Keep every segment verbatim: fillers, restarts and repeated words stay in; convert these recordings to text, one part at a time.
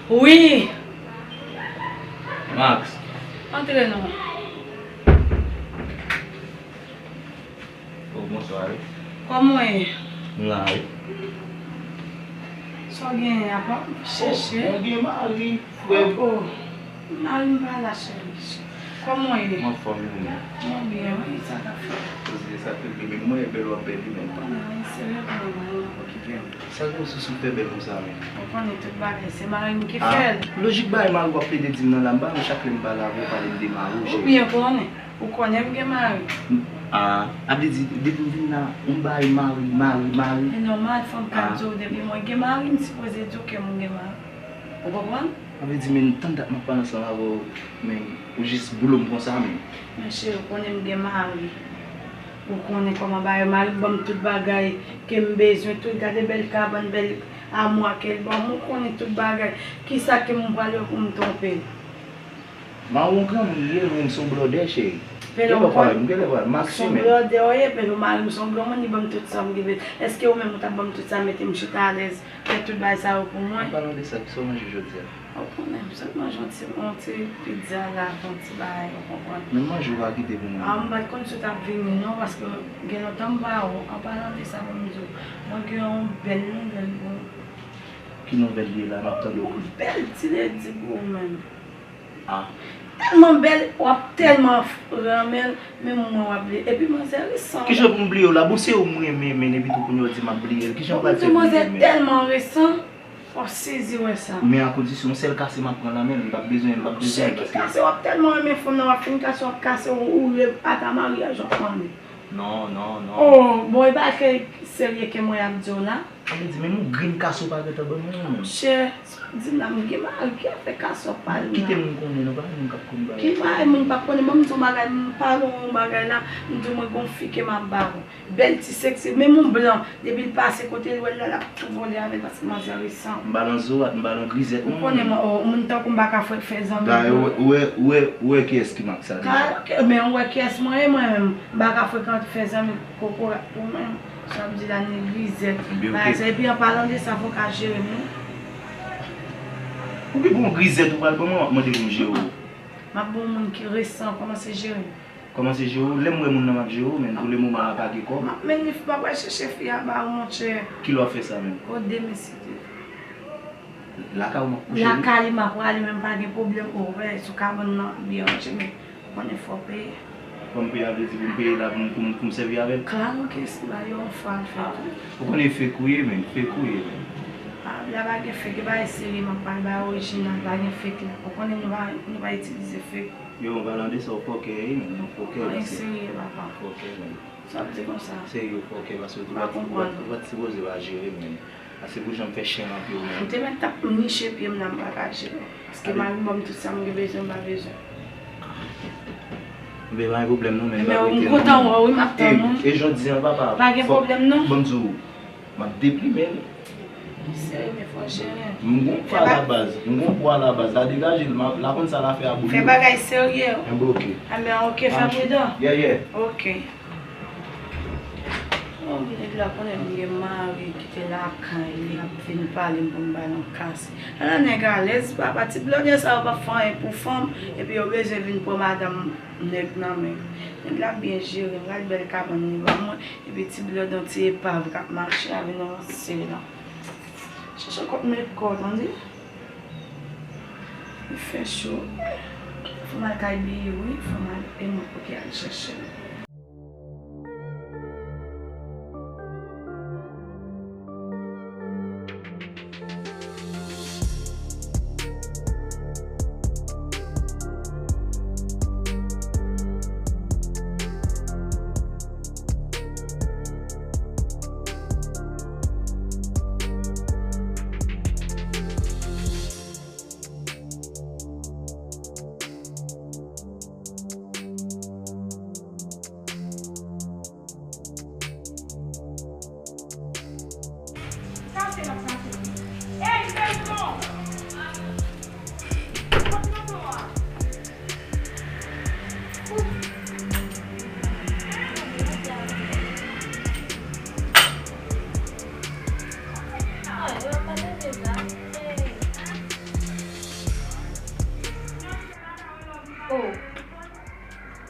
Wi. Max. Antre non. Oh, bonswa, wi. Kòman w ye? M la, wi. Sa w genyen, apa? Chèche. Oh, mwen gen mari, frè. Oh, oh. Mari m pa la, cheri. Kòman w ye? M anfòm, wi, mwen. Mwen byen, wi, sa k ap fèt? Poze sa, tout byen, men mwen e bèl w ap bèl, wi, men. Mwen serye, mwen, mwen, mwen okipe m. Sa k gen w sou, sou fè bèl konsa, men? Ou konnen tout bagay, se mari m ki fè l. Ah, lojik bagay mari w ap plede di m nan la, m pa wè chak lè m pale avè w, pale m de mari w, cheri. Ou byen konnen. Ou konnen m gen mari. Ah, a vle di, depi m vin la, ou bay mari, mari, mari. E nòmal, fò m ka di w, depi mwen gen mari, m sipoze di w ke mwen gen mari. Ou konprann? A vle di, men tann dat m ap pale ansanm avè w, men ou jis boule m konsa, men. Men cheri, ou konnen m gen mari. Ou konnen kòman bagay, mari m ban m tout bagay ke m bezwen, tout, gade bèl kabann, bèl amwa ke l ban m, ou konnen tout bagay. Kisa ke m pral fè pou m twonpe l? Mari w granmoun li ye, men l se yon blòdè, cheri. Gen lè w pale, gen lè w pale, m asime. Se yon blòdè w ye, men mari m se yon granmoun, li ban m tout sa m gen bezwen. Èske ou menm ou t ap ban m tout sa, mete m chita alèz, fè tout bagay sa yo pou mwen? An palan de sa, kisa w manje jodi a? Ou konnen, m sot manje yon ti, yon ti pizza la, yon ti bagay, ou konprann. Men manje w pa kite pou mwen. Ah, m pa t konn si w t ap vini non, paske gen lontan m pa wè w. An palan de sa, ban m di w, mwen gen yon bèl nouvèl pou ou. Ki nouvèl li ye la, m ap tande w? Yon bèl ti ledi pou ou menm. Ah. Tèlman bèl, w ap tèlman f-, renmen l, menm mwen w ap bliye. Epi manzè resan. Kijan pou m bliye w la? Bon, se ou m renmen, men epi tou kounye a w di m ap bliye l. Kijan w pral fè bliye l menm? Manzè tèlman resan, w ap sezi wè sa. Men a kondisyon, yon sèl kase m ap pran nan men l, m p ap bezwen, m p ap bezwen l paske. Monchè, ki kase? W ap tèlman renmen fanm nan, w ap fin kase, w ap kase, ou reve ata maryaj w ap mande. Non, non, non. Oh, bon, e pa ke serye ke mwen ap di w la. Sa vle di, menm yon grenn kase w pa gentan ban mwen, non, menm. Monchè, sa w di m la, m gen mari, ki afè kase w ap pale m la? Kite moun konnen, non, pa moun k ap konn bagay. Ki bagay moun p ap konnen? Ban m di w bagay, m pale w yon bagay la, m di w mwen gon fi ke m ap ba w. Bèl ti seksi, menm yon blan, depi l pase kote l wè l la, l ap tou vole avè l, paske manzè resan. M pa nan zorat, m pa nan grizèt, non. Ou konnen mwen, oh, moun tankou m pa ka fè, fè zanmi. Dayè, ou wè, ou wè, ou wè kiyès ki mak sa deja. Ka, men ou wè kiyès mwen ye, mwen menm. M pa ka frekante fè zanmi kokorat ou menm. Sa w ap di la, neglijè. Ebyen, oke. Bagay sa, epi an palan de sa, fò w ka jere m, wi. Ou ki bon grizèt ou pral ban mwen, w ap mande pou m jere w. M ap ba w moun ki resan, kòmanse jere m. Kòmanse jere w, lè m wè moun nan m ap jere w, men pou le moman la pa gen kòb. M ap, men li, m ap al chèche fi a ba ou, monchè. Kilè w ap fè sa menm? O, demen si Dye vle. Lakay ou m ap kouche wi. Lakay li m ap prale, men m pa gen pwoblèm, ou wè, sou kabann nan, byen ranje, men ou konnen fò w peye. Fò m peye, a vle di pou m peye la, pou m, pou m, pou m sèvi avè l? Klaro ke si ba yo yon fwa l fèt wi. Ou konnen fake ou ye, men, fake ou ye, men. A, la pa gen fake, e bagay serye m ap pale, bagay orijinal, pa gen fake la. Ou konnen nou pa, nou pa itilize fake. Yo, an palan de sa, ou fòkè ye, men, ou fòkè. Anyen serye, papa. Fòkè, men. Sa vle di konsa. Serye, ou fòkè, paske ou te pati, ou pati, ou pati sipoze pa jere m, men. Pase pou jan m fè chen an pye w menm. M te mèt t ap niche pye m nan, m pa ka jere. Paske mari m ban m tout sa m gen bezwen, m pa bezwen. Ebyen, pa gen pwoblèm non, men m ap rete non. Men m kontan wè w wi, m ap tann ou. E, e jodi a, papa, pa gen pwoblèm non. Ban m di w, m ap deplimen l. Serye, men fò jere. M gon pwa labaz, m gon pwa labaz, la degaje l, m ap, la konn sa la fè a boule. Fè bagay serye. Enben, oke. Enben, oke, fè pridan. Yeah, yeah. Oke. Oh, nèg la konnen m gen mari, kite lakay li, ap vin pale m pou m ba l yon kase. Ala nèg alèz, papa, ti blòdè sa yo p ap fè anyen pou fanm, epi yo bezwen vin pran madanm nèg nan men. Nèg la byen jere m, gad bèl kabann li ban mwen, epi ti blòdè yon ti epav k ap mache avè nan yon seri la. Chèche kot m met kò w, tande? Li fè cho. Fò m al kay Biye wi, fò m al, e mwen pote al chèche l.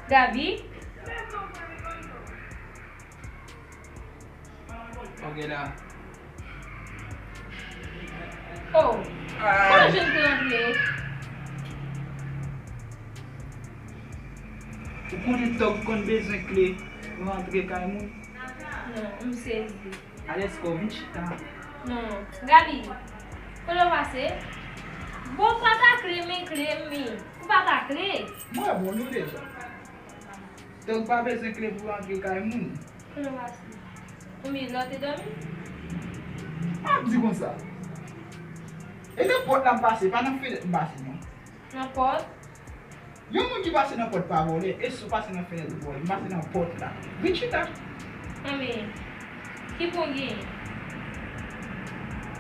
Gaby? Ok la. Oh, kòman jwenn pou rantre? Ou konnen tòg konn bezwen kle pou rantre kay moun? Non, m sezi. Alèz kò, vin chita. Non, Gaby, kote w pase? Bon, pa ta kle, men kle, men ou pa ta kle. Mwen bon nou deja. Tòg pa bezwen kle pou rantre kay moun. Kote w pase? Ou mi lè w te dòmi? M ap di konsa. E nan pòt la m pase, pa nan fenèt m pase non. Nan pòt? Yon moun ki pase nan pòt pa vòlè, e si w pase nan fenèt ou vòlè, m pase nan pòt la. Vin chita. Anben, ki pou w genyen?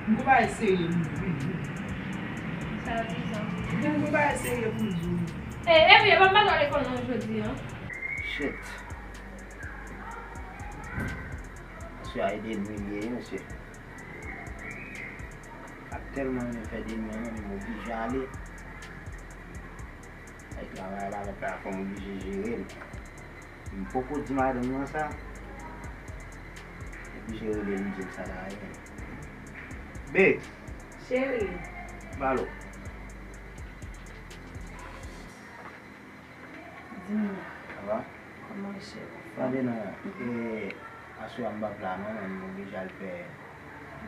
M gon bagay serye pou m di w, vin, vin. Sa yo di sa. Vin, m gon bagay serye pou m di w. E, epi, e pa m pa t al lekòl non jodi a. Shit. Mesye a ede m wi, mesye. Ak tèlman renmen fè de nwi an, men m oblije ale. Ay, travay la, mèt la fè m oblije jere l. M poko di madanm nan sa. Oblije rele l, m di l sa la, wi. Babe! Cheri. Balo. Di m non. Sa va? Kòman cheri? Tande non, e, aswè a m p ap la non, men m oblije al fè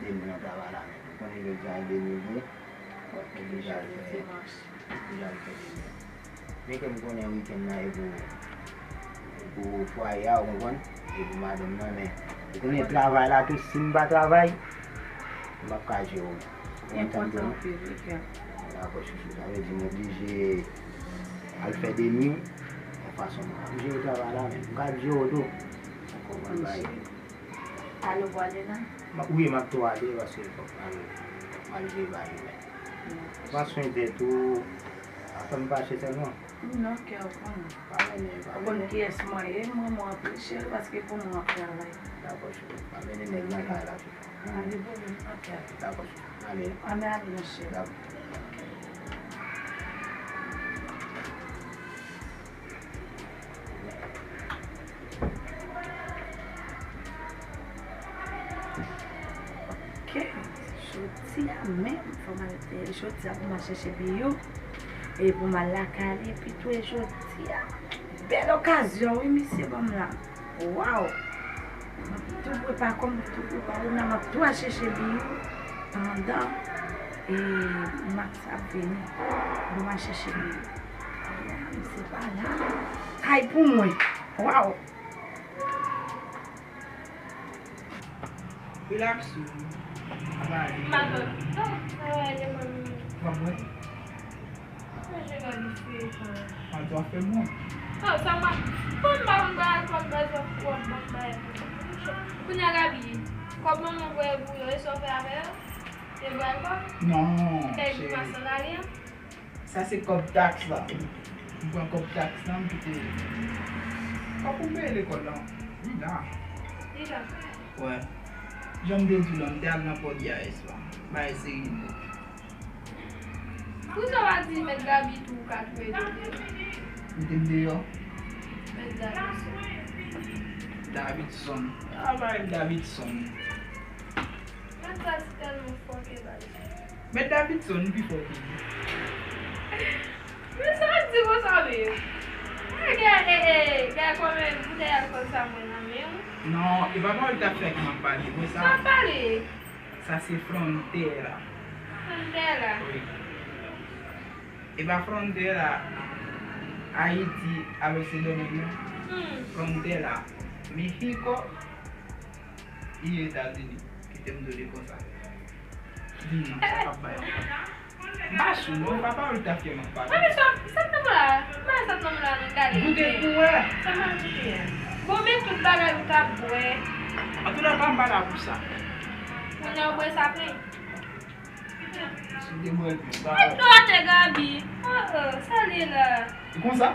de nwi nan travay la menm. Ou konnen jodi a e de nwi vre? Ok, oblije al fè, oblije al fè de nwi. Byenke m konnen wikenn nan e pou, e pou fwaye a, ou konprann? E pou madanm nan, men ou konnen travay la tou, si m pa travay, m p ap ka jere w. Ou konprann sa m di w? Enpòtan anpil, wi, kè. Dakò, chouchou. Sa vle di m oblije al fè de nwi, yon fason m ap jere travay la, men m ka ap jere w tou. Ou konprann bagay yo. Ale w prale la? Ma-, wi, m ap tou ale, paske fòk m al, m al jere bagay yo, men. Pran swen tèt ou, pa fè m fache sèlman. Non, kè, ou konnen. Pa renmen, pa renmen. Ou konn kiyès mwen ye, m renmen w anpil, cheri, paske pou mwen w ap travay. Dakò, cheri. Pa mennen nèg nan kay la. Pa gen pwoblèm, ok. Dakò, cheri. Ale. Ann ale, mon cheri. Dakò. Ok, jodi a menm, fò m al, jodi a pou m al chèche Biyou, e pou m al lakay li pito, e jodi a, bèl okazyon, wi, misye ban m la. Waw! M ap tou prepa kò m, tou prepa ou nan, m ap tou al chèche Biyou pandan, e, Max ap vini. Pou m al chèche Biyou. Misye pa la. Kay pou mwen. Waw! Relax ou. Ap ale. M ap, non, travay demen. W ap bwè? Manje Gaby fye jan. An, w ap fè mwen. Non, sa m ap, kòm m pa konn bay alkòl, baz w ap, w ap ban m bay. Kounye a Gaby, kòb manman voye pou yo, e sa w fè avè yo? Yo bwè alkòl? Non, cheri. Fè grimas nan lari an? Sa se kòb taks la. M pran kòb taks la, m kite. Kòb pou m peye lekòl la. Li la. Li la. Wè. Jan m te di w la, m te al nan pòdi a yèswa. Bay seri de nèg. Poukisa w pa di mèt Gaby tou ou ka touye l deyò? Mete m deyò? Mèt Davidson. Davidson. A bay Davidson. Mèt sa se tèlman fò ke bay. Mèt Davidson pi fò ke li. Men sa w di konsa menm? E, gade, e, e, gade kòman boutèy alkòl sa mwen nan men w. Non, e pa pawòl t ap fè ke m ap pale. Mwen sa. Sa w ap pale? Sa se frontera. Frontera? Wi. E pa frontera Ayiti avèk Sendomeng non. Hmm. Frontera Mexico e Etazini. Kite m di w li konsa. Di m non, sa k ap bay ankò. M pa sou non, e pa pawòl tafya m ap pale. Mwen sa, sa k nan la? Mwen sa k nan la, gade. Goute pou wè. Sa m ap goute a? Bon, men tout bagay ou t ap bwè. Antouka, m pa la pou sa. Kounye a w bwè sa plen. Si w te bwè l plen, sa. Mwen tou atè Gaby. Oh, oh, sa li la. E konsa?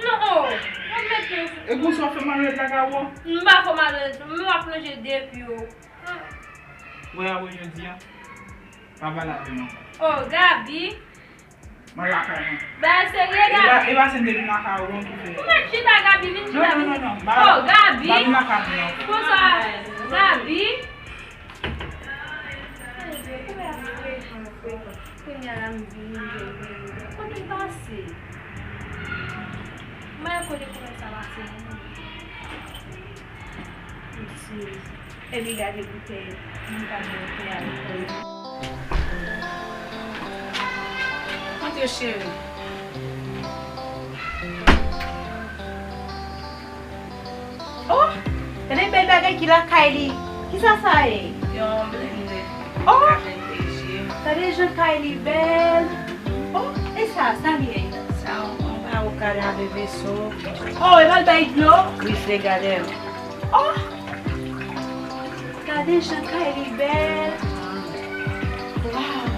Non, oh. Mwen mete. E konsa w fè malonèt la ka wè w? M pa fè malonèt, m ap plonje depi yo. Wè a wè jodi a. Pa pale avè m ankò. Oh, Gaby. Mwen lakay mwen. Bagay serye, Gaby. E pa, e pa se m te vin lakay ou an ki fè. Ou mèt chita, Gaby, vin chita, vin. Non, non, non, non. Oh, Gaby. Ba vin lakay mwen non. François, Gaby. Kounye a la m vini, m vini, m vini. Kote l pase? Mwen konnen kote sa pase, non. Mesye, epi gade bouteil, moun k ap bwè te a lekòl. Antre, cheri. Oh, gade bèl bagay ki lakay li. Kisa sa ye? Yon blendè. Oh! Ka blende ji. Gade jan kay li bèl. Oh, e sa, sa li ye? Sa, yon, yon baro ka lave veso. Oh, e pral bay dlo? Wi, se gade. Oh! Gade jan kay li bèl. Wow!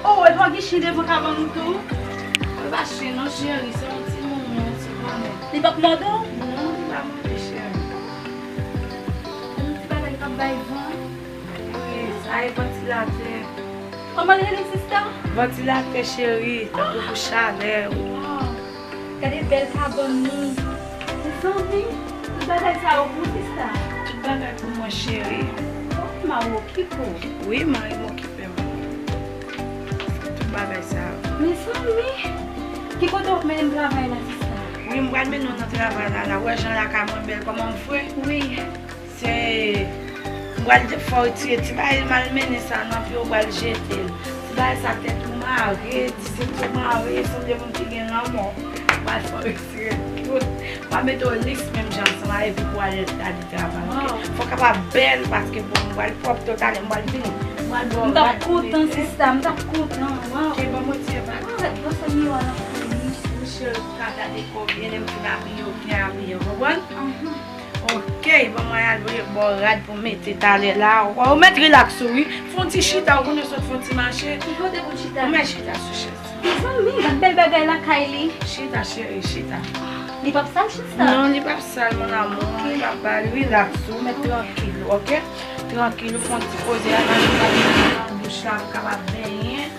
Oh, e pa gen chen devan kabann ou tou? E pa chen non, cheri, se yon ti moumou, ti bonè. Li p ap mòde w? Non, li pa mòde, cheri. Yon ti bagay k ap bay van. Wi, sa e vantilatè. Kòman l rele, sista? Vantilatè, cheri, tankou pou chalè. Wow! Gade bèl kabann nou. Mezanmi, tout bagay sa yo pou sista. Tout bagay pou mwen, cheri. Oh, mari w okipe w. Wi, mari m okipe m. Tout bagay sa yo. Mezanmi, ki kote w ap mennen m travay la, sista? Wi, m pral mennen w nan travay la, la. Ou wè jan lakay mwen bèl, kòman m fre? Wi. Se, m pral fè w retire ti bagay malmennen sa nan pye w, pral jete l. Ti bagay sa tèt ou mare, ti senti w mare, sanble moun ki gen lanmò. M pral fè w retire tout. M pral mete w lis menm jan ansanm avèk ou pou al gade travay, oke? Fò w kapab bèl, paske bon, m pral pwòpte w talè, m pral vini. M pral ba w rad pou mete. M t ap kontan, sista, m t ap kontan. Waw. Oke, ban m retire bagay. Waw, gad, gad sa miwa la pou li. Wi, cheri, ou ka gade kò w byen, lè m fin abiye w byen abiye, w konprann? Aham. Ok, ban mwen al voye ba w rad pou mete talè la. Ou, ou mèt rilaks ou wi. Fè yon ti chita, ou konnen w sot fè yon ti mache. Ki kote pou chita? Ou mèt chita sou chèz. Mezanmi, gad bèl bagay lakay li. Chita, cheri, chita. Li p ap sal chèz sa? Non, li p ap sal, mon amour. Ok. Li p ap sal, rilaks ou, mèt trankil, ok? Trankil, ou fè yon ti poze la, nan bouch la, pou kapab benyen.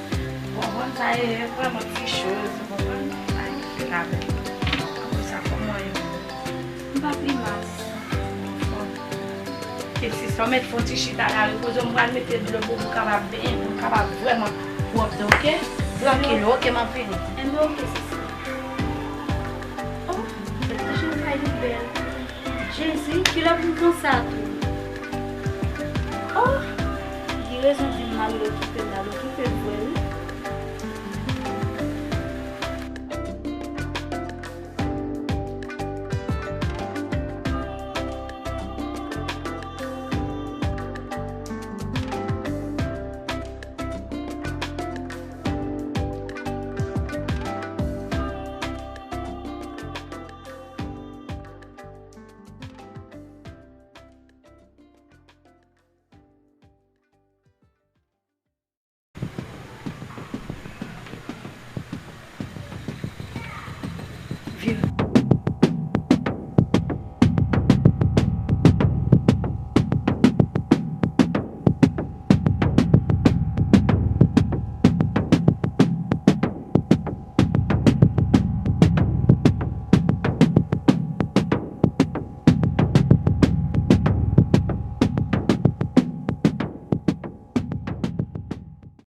Ou konprann sa ye, vrèman ti choz, ou konprann? Sa e fèt avè l. Apre sa, kòman yo? M pa pi mal, sista. Anfòm. E sista, ou mèt fè yon ti chita la, repoze w, m pral mete dlo pou ou kapab benyen, pou ou kapab vrèman pwòpte, ok? Trankil, ok, m ap vini. Enben, ok, sista. Oh, gad jan kay li bèl. Jezi, kilè pou m konsa tou? Oh, li gen rezon di m mari l okipe m la, l okipe m vre wi.